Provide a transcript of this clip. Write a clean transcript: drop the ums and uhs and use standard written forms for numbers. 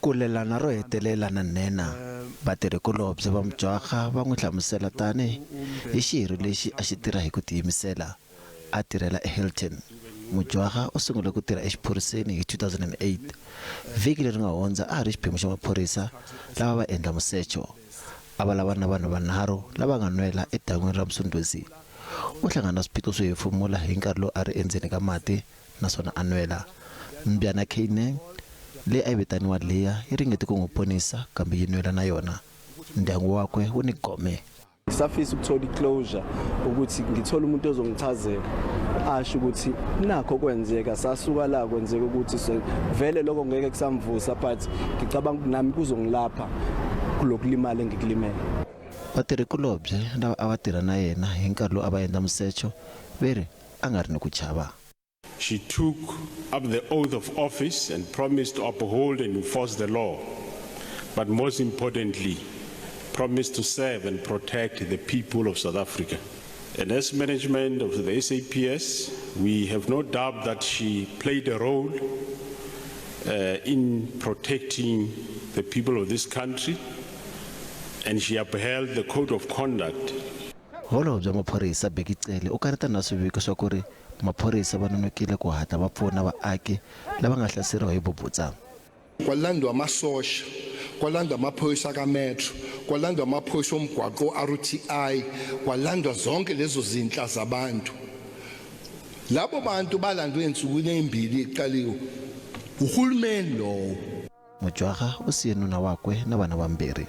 Ku lelana ro hetelela na nhenha, vatirhi-kulobye va Mjwaga va n'wi hlamusela tani hi xirho lexi a xi tirha hi ku tiyimisela, a tirhela eHilton. Mjwaga u sungule ku tirha exiphoriseni hi 2008. Vhiki leri nga hundza a ha ri xiphemu xa maphorisa lava va endla musecho. A va lavana na vanhu vanharhu lava nga nwela edan'wini ra Msunduzi. U hlangane na swiphiqo swo hefemula hi nkarhi lowu a ri endzeni ka mati naswona a nwela. Mbyana K9, leyi a yi vitaniwa Leah, yi ringete ku n'wi ponisa kambe yi nwela na yona. Ndyangu wakwe wu ni gome. Ngisafisa ukuthola i-closure ukuthi ngithole umuntu ozongichazela asho ukuthi nakho kwenzeka sasuka la kwenzeka ukuthi vele lokho ngeke kusamvusa but ngicabanga ukuthi nami kuzongilapha kulokulimala engikulimele. Vatirhi-kulobye lava a va tirha na yena hi nkarhi lowu a va endla musecho ve ri a nga ri ni ku chava. She took up the oath of office and promised to uphold and enforce the law, but most importantly, promised to serve and protect the people of South Africa. And as management of the SAPS, we have no doubt that she played a role in protecting the people of this country, and she upheld the code of conduct. Holobye wa maphorisa Bheki Cele u kanetana na swiviko swa ku ri maphorisa va nonokile ku hatla va pfuna vaaki lava nga hlaseriwa hi bubutsa. Kwalandwa amasosha, kwalandwa amaphoyisa kaMetro, kwalandwa amaphoyisa omgwaqo o-RTI, kwalandwa zonke lezo zinhla zabantu. Labo bantu balandwe ensukwini ezimbili iqaliwe. Uhulumeni lowo. Mujwaga u siye nuna wakwe na vana vambirhi.